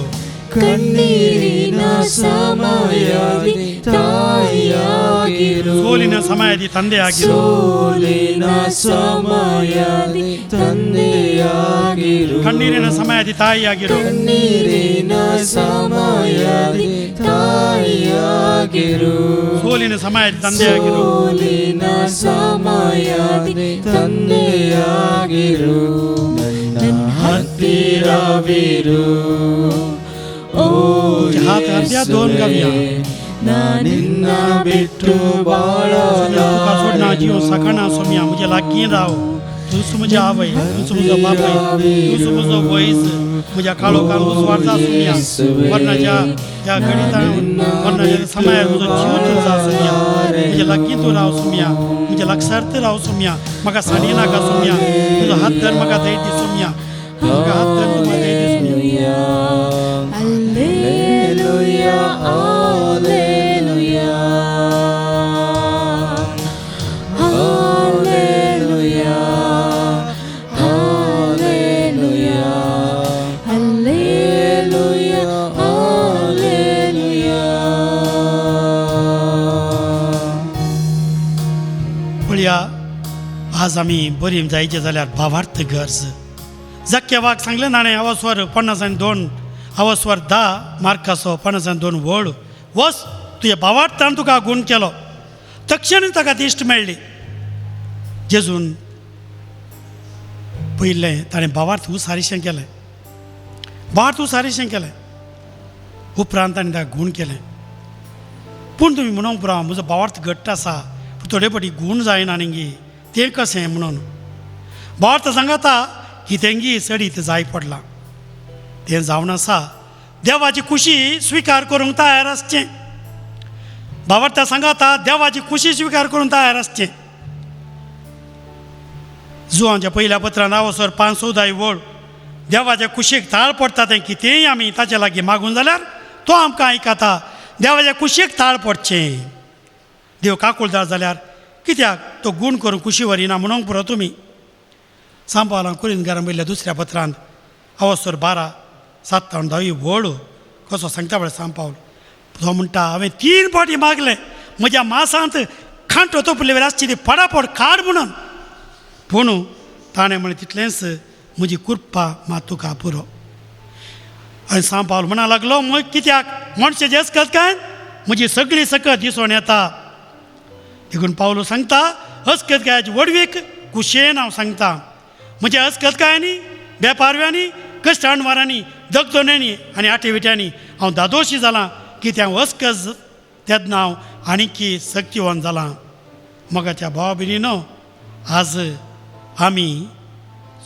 ಕಣ್ಣೀರಿನ ಸಮಯದಿ ತಾಯಿಯಾಗಿರು, ಸೋಲಿನ ಸಮಯದಿ ತಂದೆಯಾಗಿರು, ಸೋಲಿನ ಸಮಯದಿ ತಂದೆಯಾಗಿರು, ಕಣ್ಣೀರಿನ ಸಮಯದಿ ತಾಯಿಯಾಗಿರು, ಕಣ್ಣೀರಿನ ಸಮಯದಿ ತಾಯಿಯಾಗಿರು, ಸೋಲಿನ ಸಮಯದಿ ತಂದೆಯಾಗಿರು, ಸೋಲಿನ ಸಮಯದಿ ತಂದೆಯಾಗಿರು, ನನ್ನ ಹತ್ತಿರವಿರು ಓ ಯೇಸುವೇ, ನಿನ್ನ ಬಿಟ್ಟು ಬಾಳಲಾರೆನು. ಜೀವ ಸಖಣ ಸೊಮ್ಯ ಮುಜೆ लागीं राव, तूं मुझे आवय, तूं मुजो बापय, तूं मुजो वयस, मुझ्या काळोखान उजवाडता सुम्या, मरणाच्या त्या गणितान मरणाच्या समयार मुजो जीव तुझा सुम्या, मुझे लागीं तूं राव सुम्या, मुझे लागसार राव सुम्या, म्हाका सांडी नाका सुम्या, तुजो हात धर म्हाका धैर्य दी सुम्या, म्हाका हात धर तुका धैर्य दी सुम्या. Alleluia, alleluia, alleluia, alleluia, alleluia, alleluia. पळया आज आमी बरी जायचें जाल्यार भावार्थ गरज. जक्केवाक सांगलें नाणें अवस्वर 52 अवस्वर 10 मार्कासो 52 वळ वस तुज्या भावार्थान तुका गूण केलो, तक्षण ताका दिश्ट मेळ्ळी. जेजून पयलें ताणें भावार्थ उसारीशें केलें, भावार्थ उसारीशें केलें, उपरांत ताणें ताका गूण केलें. पूण तुमी म्हणूंक पुरो म्हजो भावार्थ घट्ट आसा, पूण थोडे फावटी गूण जायना न्ही, तें कशें म्हणून भावार्थ सांगाता कितेंगी चडीत जाय पडलां, तें जावन आसा देवाची खुशी स्विकार करूंक तयार आसचें. भावार्थ सांगाता देवाची खुशी स्विकार करूंक तयार आसचें. जुवांच्या पयल्या पत्रान आवसर 5-14 वळ देवाच्या कुशीक ताळ पडटा तें कितेंय आमी ताचे लागीं मागून जाल्यार तो आमकां आयकता. देवाच्या कुशीक ताळ पडचें. देव काकुळदार जाल्यार कित्याक तो गूण करून कुशी व्हरिना म्हणूंक पुरो तुमी. सांपावलां कुरिनगारां वयल्या दुसऱ्या पत्रांत अवसर 12 7 10 वळ कसो सांगता पळय सांपावल. तो म्हणटा हांवें 3 फावटी मागलें म्हज्या मासांत खांटो तोपले वेळ आसची ती पडापड काड म्हणून, पूण ताणें म्हणलें तितलेंच म्हजी कृपा मात तुका पुरो. आनी सांपावल म्हणा लागलो मग कित्याक मनशाचें अस्कत काय म्हजी सगळी सकत दिसून येता. देखून पावलो सांगता अस्कत कायाची व्हडवीक कुशेन हांव सांगता. म्हज्या अस्कत कायांनी बेपारव्यांनी कश्टाणवारांनी दगदोण्यांनी आनी आटेविट्यांनी हांव दादोशी जालां कित्याक अस्कत तेन्ना हांव आनीकी सक्तिवान जालां. मोगाच्या भावा भयणीनो आज आमी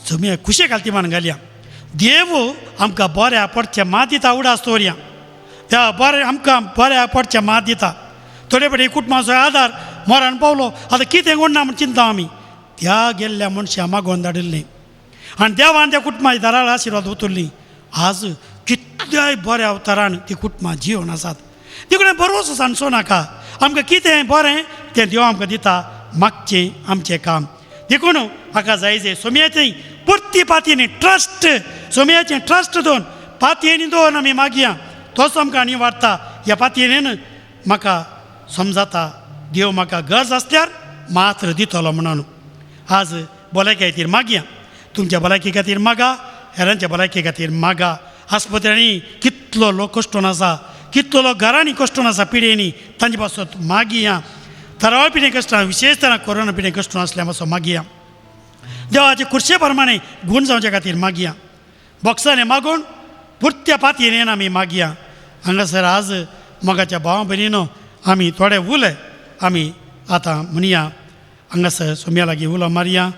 जमया खुशे घालती मान घालया. देव आमकां बऱ्या पडचें मात दिता उडास दवरया. त्या बरें आमकां बऱ्या पडचें मात दिता. थोडे फावटी कुटुंबाचो आदार मरण पावलो आतां कितें कोण ना म्हूण चिंता आमी त्या गेल्ल्या मनशां मागोवन धाडिल्लीं आनी देवान त्या कुटुंबाची दारार आशिर्वाद उतरली. आज कितल्याय बऱ्या अवतारान ती कुटुंबां जिवन आसात. देखून बरोच सांडचो नाका. आमकां कितें बरें तें देव आमकां दिता, मागचें आमचें काम. देखून हाका जाय जे सोमयाचें परती पातयेनी ट्रस्ट, सोमयाचें ट्रस्ट दोन पातयेनी दोन आमी मागया तोच आमकां आनी वाडटा. ह्या पातयेन म्हाका समजाता देव म्हाका गरज आसल्यार मात्र दितलो म्हणून. आज भलायकी खातीर मागया, तुमच्या भलायकी खातीर मागा, हेरांच्या भलायके खातीर मागा. आस्पत्र्यांनी कितलो लोक कश्टून आसा, कितलो लोक घरांनी कश्टून आसा पिडेनी, तांचे पासत मागिया. थराव पिणे कश्टां, विशेष कोरोना पिणे कश्टून आसल्या पासून मागिया. देवाचे खुर्शे प्रमाणे गूण जावच्या खातीर मागिया. बॉक्सांनी मागून पुरत्या पातयेन आमी मागिया. हांगासर आज मोगाच्या भावा भयणीनो आमी थोडे उले आमी आतां म्हणया. हांगासर सोम्या लागीं उलो मारया.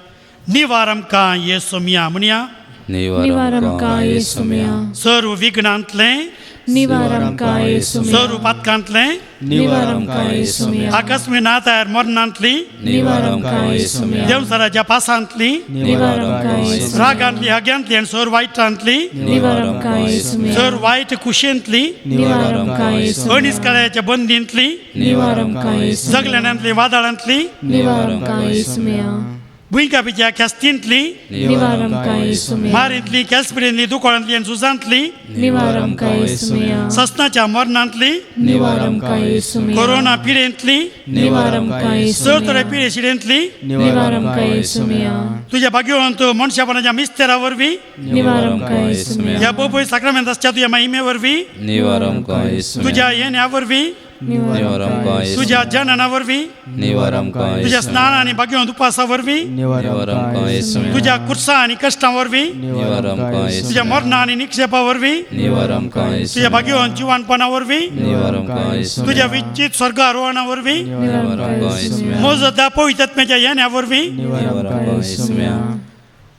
निवार आमकां ये सोम्या म्हणया. निवार आमकां ये सोम्या. सर्व विघ्नांतलें निवार आमकां ये सोम्या. सर्व पातकांतलें निवार आमकां ये सोम्या. आकस्मी नातायर मरणांतली निवार आमकां ये सोम्या. देवसराच्या पासांतली निवार आमकां ये सोम्या. रागांतली हग्यांतली आनी सर्व वायटांतली निवार आमकां ये सोम्या. सर्व वायट कुशेंतली निवार आमकां ये सोम्या. अणीस काळ्याच्या बंदींतली निवार आमकां ये सोम्या. जगलेण्यांतली वादळांतली निवार आमकां ये सोम्या. भुंयकापीच्या ख्यास्तींतली निवार आमकां ये सोम्या. मारींतली केसपिडींतली दुकोळांतली आनी झुजांतली निवार आमकां ये सोम्या. ससनाच्या मरणांतली निवार आमकां ये सोम्या. कोरोना पिडेंतली निवार आमकां ये सर सोम्या. पिडे शिडेंतली निवार आमकां ये सोम्या. तुज्या भाग्यवंत मनशापणाच्या मिस्तेरा वरवीं निवार आमकां ये सोम्या. ह्या बोबय साक्रामेंत आसच्या तुज्या महिमे वरवीं निवार आमकां ये सोम्या. तुज्या येण्या वरवीं निवार आमकां ये तुज्या जनना वरवीं निवार आमकां ये तुज्या स्नान आनी भाग्यवंत उपासा वरवीं निवार आमकां ये सोम्या. तुज्या कुर्सा आनी कश्टां वरवीं निवार आमकां ये तुज्या मरणां आनी निक्षेपा वरवीं निवार आमकां ये तुज्या भाग्यवंत जिवानपणा वरवीं निवार आमकां ये सोम्या. तुज्या विचित स्वर्गारोहणा वरवीं निवार आमकां ये सोम्या. मोजदा पवित्रत्म्याच्या येण्या वरवीं निवार आमकां ये सोम्या.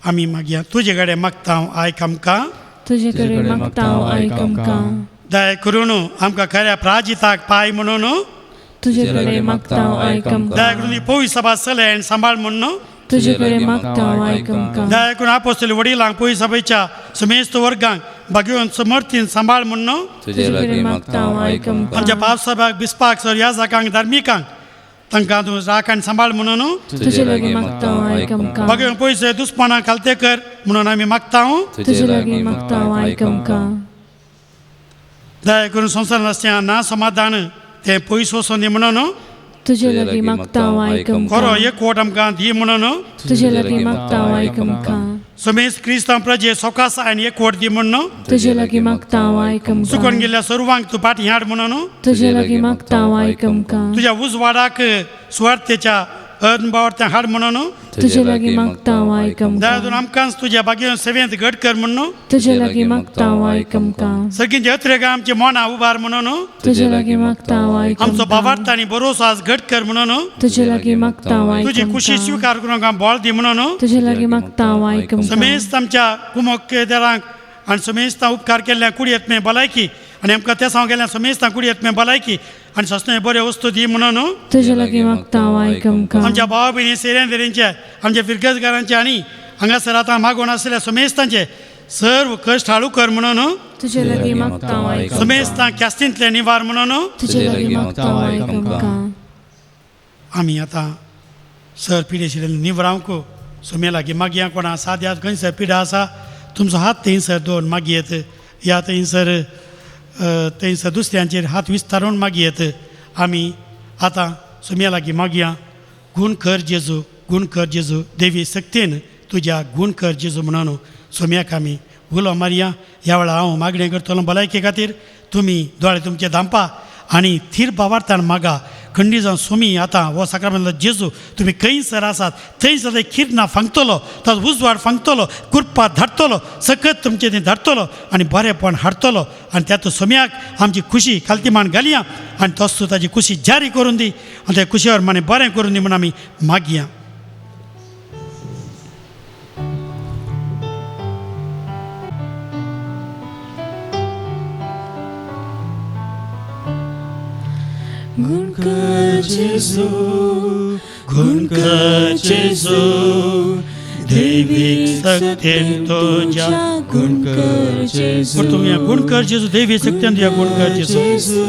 आमी मागया तुजे कडेन मागता आयक आमकां. तुजे कडेन मागता आयक आमकां. दया करून आमकां खऱ्या प्राजिताक पाय म्हणून तुजे कडेन मागता आयक आमकां. दया करून पवी सभा चले आनी सांबाळ म्हणून तुजे कडेन मागता आयक आमकां. दया करून आपोस्तली वडिलांक पवी सभेच्या समेस्त वर्गांक भाग्यवंत समर्थीन सांबाळ म्हणून तुजे लागीं मागता आयक आमकां. आमच्या पापसभाक बिस्पाक सर याजकांक धार्मिकांक तांकां तूं राख आनी सांबाळ म्हणून तुजे लागीं मागता आयक आमकां. भाग्यवंत पयशे दुस्पणां खालते कर म्हणून आमी मागता. तुजे लागीं मागता आयक आमकां. दया करून संवसारांत आसचें ना समाधान तें पयस वचोन दी म्हणून तुजे लागीं मागता आयक आमकां. खरो एकवट आमकां दी म्हणून तुजे लागीं मागता आयक आमकां. समेस्त क्रिस्तांव प्रजे सोकास आनी एकवट दी म्हणून तुजे लागीं मागता आयक आमकां. चुकोन गेल्ल्या सर्वांक तूं फाटीं हाड म्हणून तुजे लागीं मागता आयक आमकां. तुज्या उजवाडाक सुवार्थेच्या अनुभवार्थ हाड म्हणून तुजे लागीं मागता आयक आमकां. दया करून आमकांच तुज्या भाग्यवंत सेवेंत घट कर म्हणून तुजे लागीं मागता आयक आमकां. सगळींचे अत्रेगां आमची मनां उबार म्हणून तुजे लागीं मागता आयक आमचो आमकां. भावार्थ आनी भरोसो आज घट कर म्हणून तुजे लागीं मागता आयक तुजी खुशी आमकां. स्विकार करून आमकां बळ दी म्हणून तुजे लागीं मागता आयक आमकां. समेस्त आमच्या कुमकेदारांक आनी समेस्तां उपकार केल्ल्या कुडयेत में भलायकी आनी आमकां तें सांग गेल्या समेस्तां कुडयेत में भलायकी आनी सस्ने बऱ्यो वस्तू दी म्हणून तुजे लागीं मागता आयक आमकां. आमच्या भावा भयणी सेरेंदेरींचे आमच्या फिरगजगारांचे आनी हांगासर आतां मागोवन आशिल्ल्या समेस्तांचे सर्व कश्ट हाळू कर म्हणून तुजे लागीं मागता आयक आमकां. समेस्तां ख्यास्तींतले निवार म्हणून तुजे लागीं मागता आयक आमकां. आमी आतां सर पिडेशिल्ले निवरावंक सोमे लागीं मागया. कोणा साद्या खंयसर पिडा आसा तुमचो हात थंयसर दोन मागयेत या थंयसर थंयसर दुसऱ्यांचेर हात विस्तारून मागयेत. आमी आतां सोम्या लागीं मागया. गूण कर जेजू, गूण कर जेजू, देवी सक्तीन तुज्या गूण कर जेजू म्हणून सोम्याक आमी उलो मारया. ह्या वेळार हांव मागणें करतलो भलायके खातीर. तुमी दोळे तुमचे धांपा आनी थीर भावार्थान मागा. खंडी जावन सोमी आतां हो साक्रामेंतांतलो जेजू तुमी खंयसर आसात थंयसर किरणां फांकतलो, तो उजवाड फांकतलो, कृपा धाडटलो, सकत तुमचे थंय धाडटलो आनी बरेपण हाडटलो. आनी त्या तो सोम्याक आमची खुशी खालती मान घालया आनी तोच ताजी खुशी जारी करून दी आनी त्या खुशीवर माने बरें करून दी म्हूण आमी मागया. गुण कर जेजू, गुण कर जेजू, देवी सक्तेन तुज्या गुण कर जेजू. गुण कर जेजू, देवी सक्तेन तुज्या गुण कर जेजू.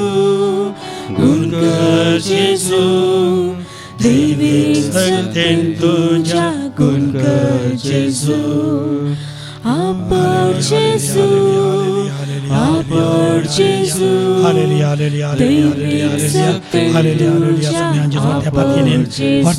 गुण कर जेजू, देवी सक्तेन तुज्या गुण कर जेजू. आपर जेजू, आपण जेजू hallelujah hallelujah hallelujah hallelujah hallelujah hallelujah सोम्या जेजू त्या पातीने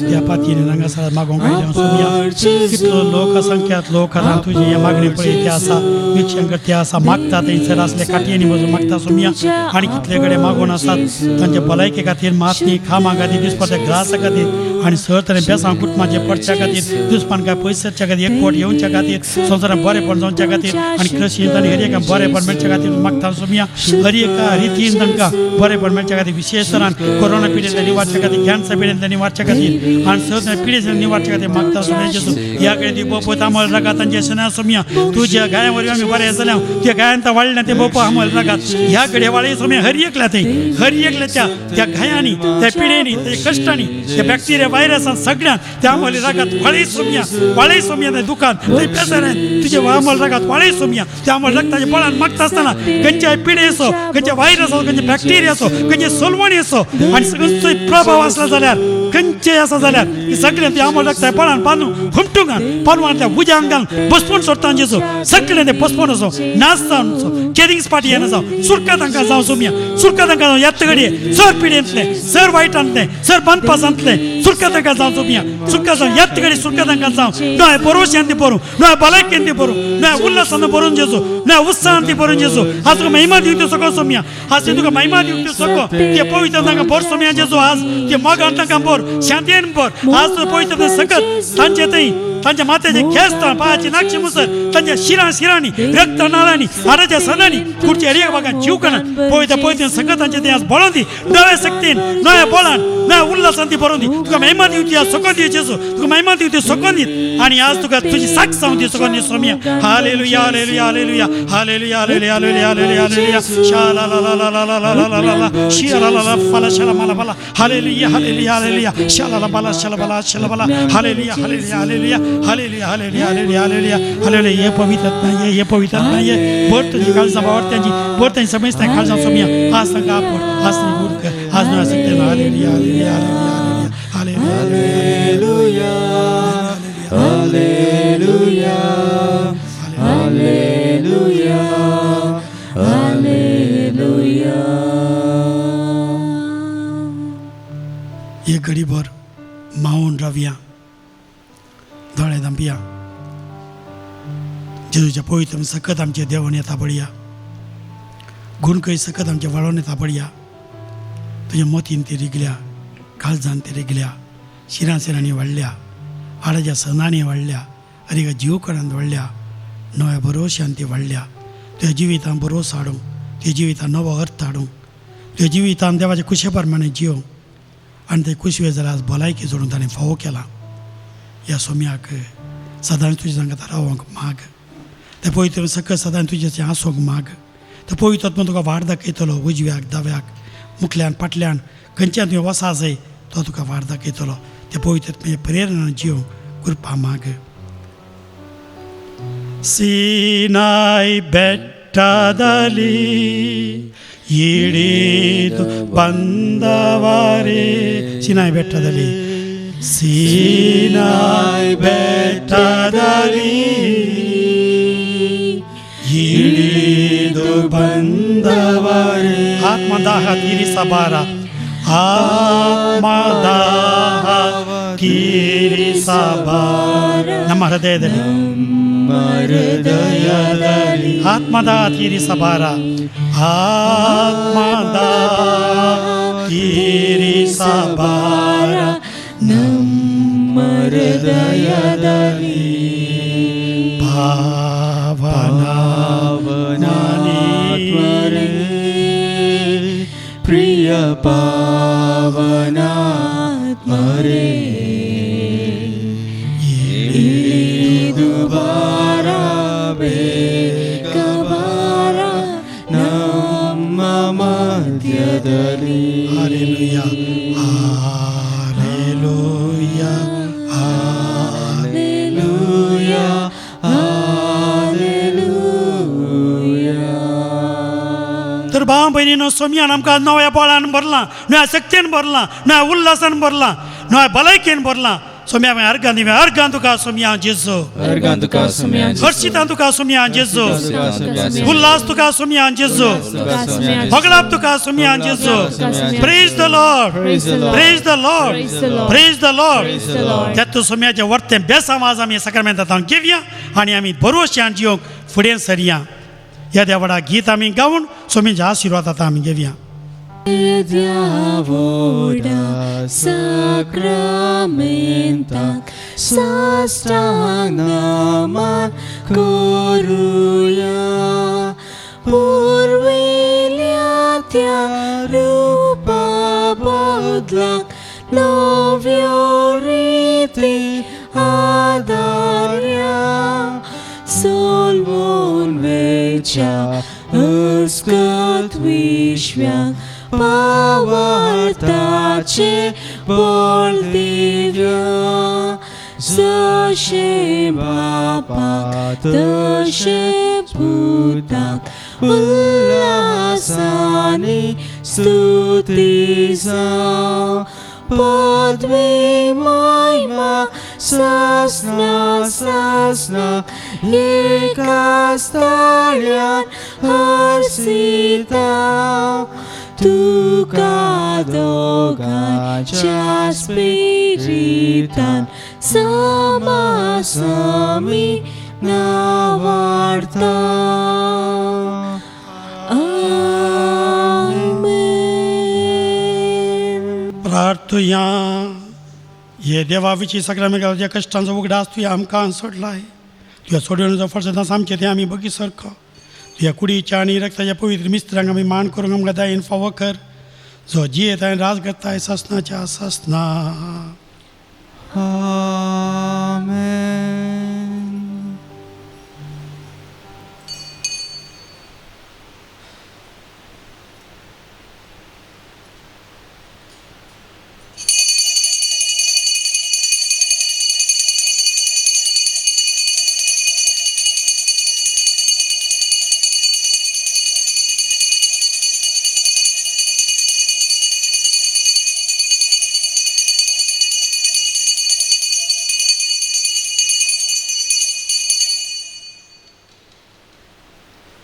त्या पातीने हांगासर मागोंक आयल्या सोम्या कितलो लोक असंख्यात लोक आतां तुजी हे मागणी पळय ते आसा विक्षण ते आसा मागता थंयसर आसले काटयेनी वचून मागता सोम्या आनी कितले कडेन मागून आसात तांच्या भलायके खातीर मातनी कामां खातीर दिसपाच्या ग्रासा खातीर आनी सर तरेन बेसां कुटुंबाचे पडच्या खातीर दुस्मान काय पयसच्या खातीर एक कोट येवच्या खातीर संवसारान बरेपण जावच्या खातीर आनी कृशींत आनी हर एका बरेपण मेळच्या खातीर मागता सोम्या हर एका रितीन तांकां बरेपण मेळच्या खातीर विशेष तरान कोरोना पिडेंतल्यान निवारच्या खातीर कॅन्सर पिडेंतल्यान निवारच्या खातीर आनी सर पिडेंतल्यान निवारच्या खातीर मागता सोम्या जेजू ह्या कडेन ती बोपो तामल रागात तांचे सना सोम्या तुज्या गायां वरवीं आमी बरें जाल्या त्या गायान वाडल्या ते बोपो आमल रागात ह्या कडेन वाळी सोम्या हर एकल्या थंय हर एकल्याच्या त्या घायांनी त्या पिडेंनी त्या कश्टांनी त्या बॅक्टेरिया व्हायरसान सगळ्यान त्या आमल रागात वाळी सोम्या वाळी सोम्या त्या दुकान थंय पेसरान तुजे आमल रागात वाळी सोम्या त्या आमल रक्ताच्या बळान मागता आसतना खंयच्याय पिडे असो खंयच्या व्हायरस असो खंयच्या बॅक्टेरिया असो खंयचे सोलवणी असो आनी खंयचोय प्रभाव आसला जाल्यार खंयचेय आसा जाल्यार ही सगळें ते आमल रक्ता बळान बांदून हुमटूंक पालवांतल्या उज्यांक घालून बसपून सोडटा जेजू सगळें ते बसपून असो नाच जावन केरिंग्स पार्टी येना जावं सुरका तांकां जावं सोम्या सुरका तांकां जावं येत घडये सर पिडेंतलें सर वायटांतलें सर बांदपासांतलें सुरका तांकां जावं सोम्या सुरका जावं येत घडये सुरका तांकां जावं नव्या भरोश्यान ती भरूं नव्या भलायकेन ती भरूं नव्या उल्हासान भरून जेजू नव्या उत्साहान ती भरून जेजू आज तुका महिमा दिवंक सगळो सोम्या आज तुका महिमा दिवंक सगळो ते पवित्र तांकां भर सोम्या जेजू आज ते मोगान तांकां भर शांतीन भर आज तूं पवित्र सकत तांचे थंय तांच्या माथ्याचे खेस पांयाची नाक्षी मुसर तांच्या शिरां शिरांनी रक्त नाळांनी हाडाच्या सदांनी कुडच्या हर एक भागान जीव कणान पवित्र पवित्र सकत तांचे थंय आज बळोन दी नव्या शक्तीन नव्या बळान नव्या उल्हासान ती भरून दी तुका महिमा दिवची आज सकत दी जेजू तुका महिमा दिवची सकत दी आनी आज तुका तुजी साक्ष जावन दी सकत दी Saumya hallelujah hallelujah hallelujah hallelujah hallelujah hallelujah hallelujah hallelujah शाला ला ला ला ला ला ला ला ला ला शिरा ला ला फला शाला मला फला हालेलुया हालेलुया हालेलुया शाला ला बाला शाला बाला शाला बाला hallelujah hallelujah hallelujah hallelujah hallelujah hallelujah hallelujah hallelujah. हे पवित्र नाही हे पवित्र नाही भर तुझी काळजा भावार त्यांची भर त्यांची समजताय काळजा सोम्या आज तांकां आपण आज तांकां गुड कर आज नव्या शक्तीन hallelujah hallelujah hallelujah hallelujah hallelujah hallelujah hallelujah. एक घडीभर मावून रावया दोळे धांपया जेजूच्या पवित्र सकत आमच्या देवान येता पडया गुणकय सकत आमच्या वाळोन येता पडया तुज्या मतीन ती रिगल्या काळजान ती रिगल्या शिरां शिरांनी वाडल्या हाडाच्या सणांनी वाडल्या अरे जीवकणान वाडल्या नव्या भरोश्यान ती वाडल्या तुज्या जिवितान भरोस हाडूंक तुज्या जिवितान नवो अर्थ हाडूंक तुज्या जिवितान देवाचे कुशे प्रमाणे जियोंक आनी ते कुशवे जाल्यार आज भलायकी जोडून ताणें फावो केला ह्या सोम्याक सदांच तुज्या सांगता रावंक माग ते पवित्र सकत सदांच तुजें आसूंक माग ते पवित्र तुका वाट दाखयतलो उजव्याक दाव्याक मुखल्यान फाटल्यान खंयच्यान तुवें वसा जाय तो तुका वाट दाखयतलो ते पवित्र प्रेरणा जिवंक कृपा माग. सीनाय ಬೆಟ್ಟದಲ್ಲಿ ಇಳಿದು ಬಂದವರೇ ಸಿನಾಯ್ ಬೆಟ್ಟದಲ್ಲಿ ಸಿನಾಯ್ ಬೆಟ್ಟದಲ್ಲಿ ಇಳಿದು ಬಂದವರೇ ಆತ್ಮದಾಹ ತೀರಿಸಬಾರ ಆತ್ಮದಾಹ ತೀರಿಸಬಾರ ನಮ್ಮ ಹೃದಯದಲ್ಲಿ ಆತ್ಮದಾಹ ತೀರಿಸಬಾರ ಆತ್ಮದಾಹ ತೀರಿಸಬಾರ ನಮ್ಮ ಹೃದಯದಲ್ಲಿ ಪಾವನಾತ್ಮರೇ ಪ್ರಿಯ ಪಾವನಾತ್ಮರೇ ಇಳಿದು ಬಾರ ಬೇಗ ಬಾರ ನಮ್ಮ ಮಧ್ಯದಲ್ಲಿ. Hallelujah hallelujah hallelujah hallelujah. तर भाव भयणीनो सोम्यान आमकां नव्या बळान भरलां, नव्या शक्तीन भरलां, नव्या उल्हासान भरलां, नव्या भलायकेन भरलां. सोम्या अर्गां दिव्या अर्गां तुका सोम्या जेजू अर्गां तुका सोम्या हर्षितां तुका सोम्या जेजू उल्हास तुका सोम्या जेजू होगळाप तुका सोम्या जेजू. Praise the Lord, praise the Lord, praise the Lord. त्यात सोम्याचें वर्तें बेसांव आज आमी साक्रामेंतांत घेवया आनी आमी भरवश्यान जिवंक फुडें सरया. ह्या देवडा गीत आमी गावन सोमीच्या आशिर्वाद आतां आमी घेवया. देवोडा साक्रामेंताक साष्टांग नमन करुया. पुर्विल्या त्या रूपा बदलाक नव्यो रिती आदार्या. सोलवून वेच्या अस्कत विश्व्याक पावार्थाचे बळ दिव्या. जशें बापाक तशें पुताक उल्हासानी स्तुती जावं. पदवी महिमा सासना सासना एकाच ताळ्यान हर्षिता. तुका दोगांच्या स्पिरितान समासमी नावार्ता. आमेन. प्रार्थुया. हे देवा विची साक्रामेंताच्या कश्टांचो उगडास तुवें आमकां सोडलाय. तुज्या सोडवणेचो फळसदां आमचें तें आमी बगी सारको. तुज्या कुडीच्या आनी रक्ताच्या पवित्र मिस्त्रांक आमी मान करूंक आमकां दयेन फावो कर, जो जियेत आनी राज करताय सासनाच्या सासना. आमेन.